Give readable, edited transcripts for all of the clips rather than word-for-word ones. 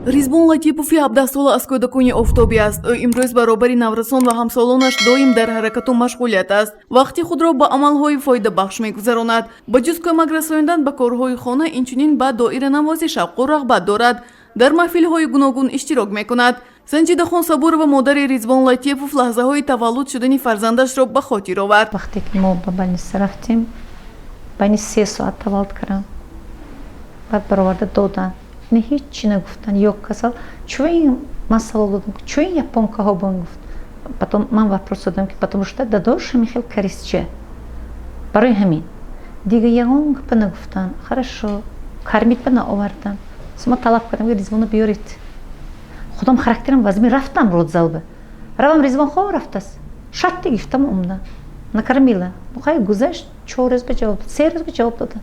Ризвон Латипови 17сола аз кӯдакони офтобӣ аст. Ӯ имрӯз баробари наврасон ва ҳамсолонаш доим дар ҳаракату машғулият аст, вақти худро ба амалҳои фоидабахш мегузаронад. Ба ҷуз кӯмак расонидан ба корҳои хона, инчунин ба доиранавозӣ шавқу рағбат дорад, дар маҳфилҳои гуногун иштирок мекунад. Санҷидахон Сабурова, модари Ризвон Латипов, лаҳзаҳои таваллуд шудани фарзандашро ба хотир овард. Вақте ки мо ба больница рафтем, байни 3 соат таваллуд кардам, баъд бароварда доданд. Ина ҳечи нагуфтанд ё касал. Чӯ ин, ман савол додам, чӯ ин японкаҳо бон гуфт. Потом ман вопрос додам, ки потому что дадош ҳамин хел карисча, барои ҳамин. Дига ягон гапа нагуфтанд. Хорошо, кормить ба наовардан. Ма талаб кардам, ки Ризвонро биёред. Худам характерам вазми, рафтам родзал ба равам, Ризвон хоб рафтааст. Шатти гифтам, омдам, накормила. Хай, гузашт, 4 рӯз ба ҷавоб, 3 рӯз ба ҷавоб додам.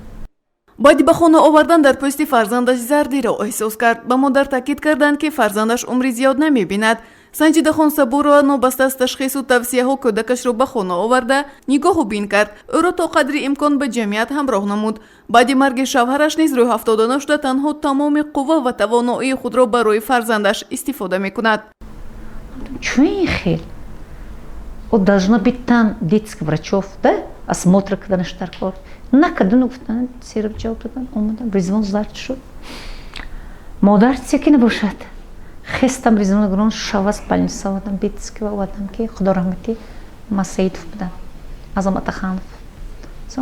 Баъди ба хона овардан дар пӯсти фарзандаш зардиро эҳсос кард. Ба модар таъкид карданд, ки фарзандаш умри зиёд намебинад. Санҷидахон Сабурова нобаста аз ташхису тавсияҳо кӯдакашро ба хона оварда, нигоҳу бин кард, ӯро то қадри имкон ба ҷамъият ҳамроҳ намуд. Баъди марги шавҳараш низ рӯҳафтода нашуда, танҳо тамоми қувва ва тавоноии худро барои фарзандаш истифода мекунад. Чӯ ин хел? О, должно быть там детских врачов, да, осмотр карданаш дар кор. Накардану гуфтанд, серб ҷавоб доданд. Омадам, Ризвон зард шуд. Модар чие ки набошад, хестам, Ризвон гурон шавас больница овардам, детский овардам, ки худо раҳматӣ Масаидов будам, Азам Атаханов.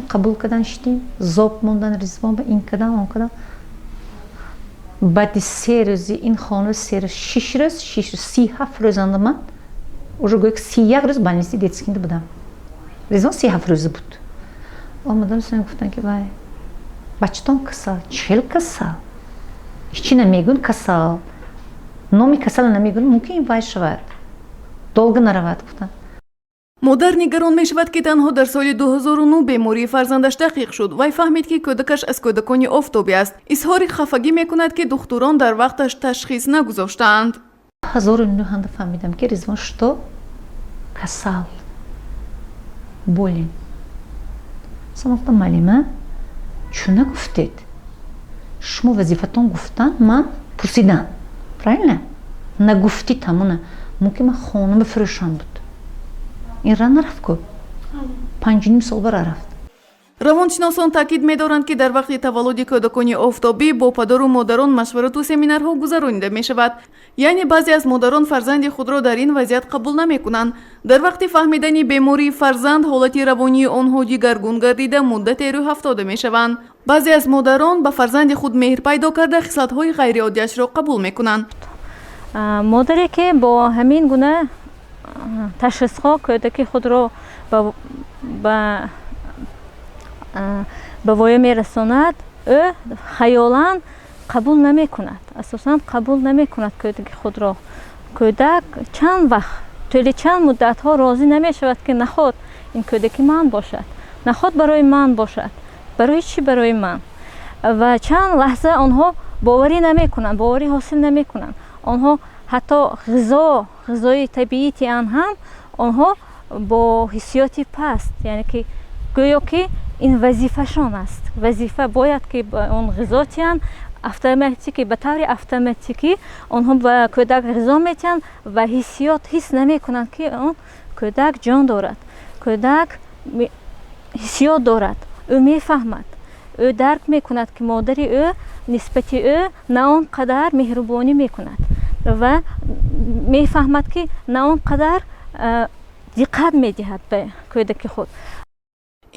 Қабул кардан, шидем, зоб мондан Ризвон ба, ин кардан, он кардан. Баъди 3 рӯзи ин хона, 3 рӯз, 6 рӯз, 6 рӯз, 37 рӯзанда ман уже гӯё ки 31 рӯз больница детский нда будам. Ризвон 37 рӯза буд. Омадан, гуфтанд, ки вай бачатон касал. Чел касал? Ҳечи намегӯн, касал, номи касала намегӯн, мумкин вай шавад, долго наравад, гуфтанд. Модар нигарон мешавад, ки танҳо дар соли 2009 бемории фарзандаш таҳқиқ шуд. Вай фаҳмид, ки кӯдакаш аз кӯдакони офтобӣ аст. Изҳори хафагӣ мекунад, ки духтурон дар вақташ ташхис нагузоштаанд. 1009-анда фаҳмидам, ки Ризвон что касал, болен. Сама гуфтам: «Малима, чӯ нагуфтед? Шумо вазифатон гуфтан, ман пурсидам, правильно? Нагуфтӣ, тамона мумкин ман хона бифурӯшам буд». Ин ра нарафт ку, 5,5 сол бара рафт. Равоншиносон таъкид медоранд, ки дар вақти таваллуди кӯдакони офтобӣ бо падару модарон машварату семинарҳо гузаронида мешавад. Яъне баъзе аз модарон фарзанди худро дар ин вазъият қабул намекунанд. Дар вақти фаҳмидани бемории фарзанд ҳолати равонии онҳо дигаргун гардида, муддате рӯҳафтода мешаванд. Баъзе аз модарон ба фарзанди худ меҳр пайдо карда, хислатҳои ғайриоддиашро қабул мекунанд. Модаре ки бо ҳамин гуна ташхисҳо кӯдаки худро ба воя мерасонад, ӯ хаёлан қабул намекунад, асосан қабул намекунад кӯдаки худро. Кӯдак чанд вақт, тӯли чанд муддатҳо розӣ намешавад, ки наход ин кӯдаки ман бошад, наход барои ман бошад, барои чӣ барои ман? Ва чанд лаҳза онҳо боварӣ намекунанд, боварӣ ҳосил намекунанд. Онҳо ҳатто ғизои табиӣ тиан ҳам, онҳо бо ҳиссиёти паст, яъне ки гӯё ки ин вазифашон аст, вазифа бояд ки он ғизо тиҳанд, автоматикӣ, ба таври автоматикӣ онҳо ба кӯдак ғизо метиҳанд ва ҳиссиёт ҳис намекунанд, ки он кӯдак ҷон дорад, кӯдак ҳиссиёт дорад, ӯ мефаҳмад, ӯ дарк мекунад, ки модари ӯ нисбати ӯ на он қадар меҳрубонӣ мекунад, ва мефаҳмад, ки на он қадар диққат медиҳад ба кӯдаки худ.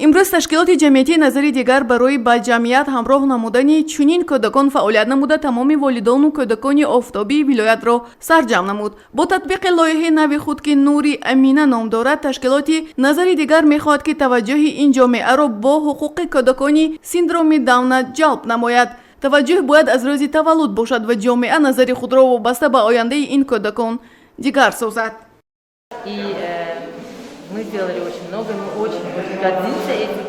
Имрӯз ташкилоти ҷамъиятии «Назари дигар» барои ба ҷамъият ҳамроҳ намудани чунин кӯдакон фаъолият намуда, тамоми волидону кӯдакони офтобии вилоятро сарҷамъ намуд. Бо татбиқи лоиҳаи нави худ, ки «Нури Амина» ном дорад, ташкилоти «Назари дигар» мехоҳад, ки таваҷҷӯҳи ин ҷомеаро бо ҳуқуқи кӯдакони синдроми Дауна ҷалб намояд. Таваҷҷӯҳ бояд аз рӯзи таваллуд бошад ва ҷомеа назари худро вобаста ба ояндаи ин кӯдакон дигар созад. И мы сделали очень много, мы очень-очень гордимся этим,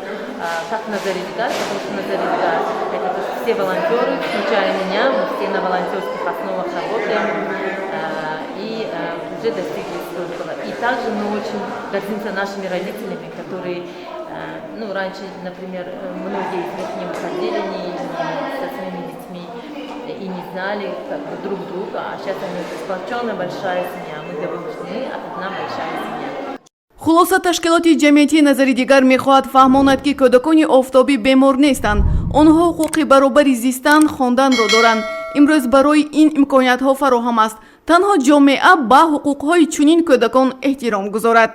как «Назари Дигар», потому что «Назари Дигар» — это то, что все волонтеры, включая меня, мы все на волонтерских основах работаем и уже достигли столького. И также мы очень гордимся нашими родителями, которые, ну, раньше, например, многие из них не выходили ни со своими детьми и не знали как бы друг друга, а сейчас они уже сплоченная большая семья. Мы говорим, что мы одна большая семья. Хулоса, ташкилоти ҷамъиятии «Назари дигар» мехоҳад фаҳмонад, ки кӯдакони офтобӣ бемор нестанд. Онҳо ҳуқуқи баробари зистан, хонданро доранд. Имрӯз барои ин имкониятҳо фароҳам аст. Танҳо ҷомеа ба ҳуқуқҳои чунин кӯдакон эҳтиром гузорад.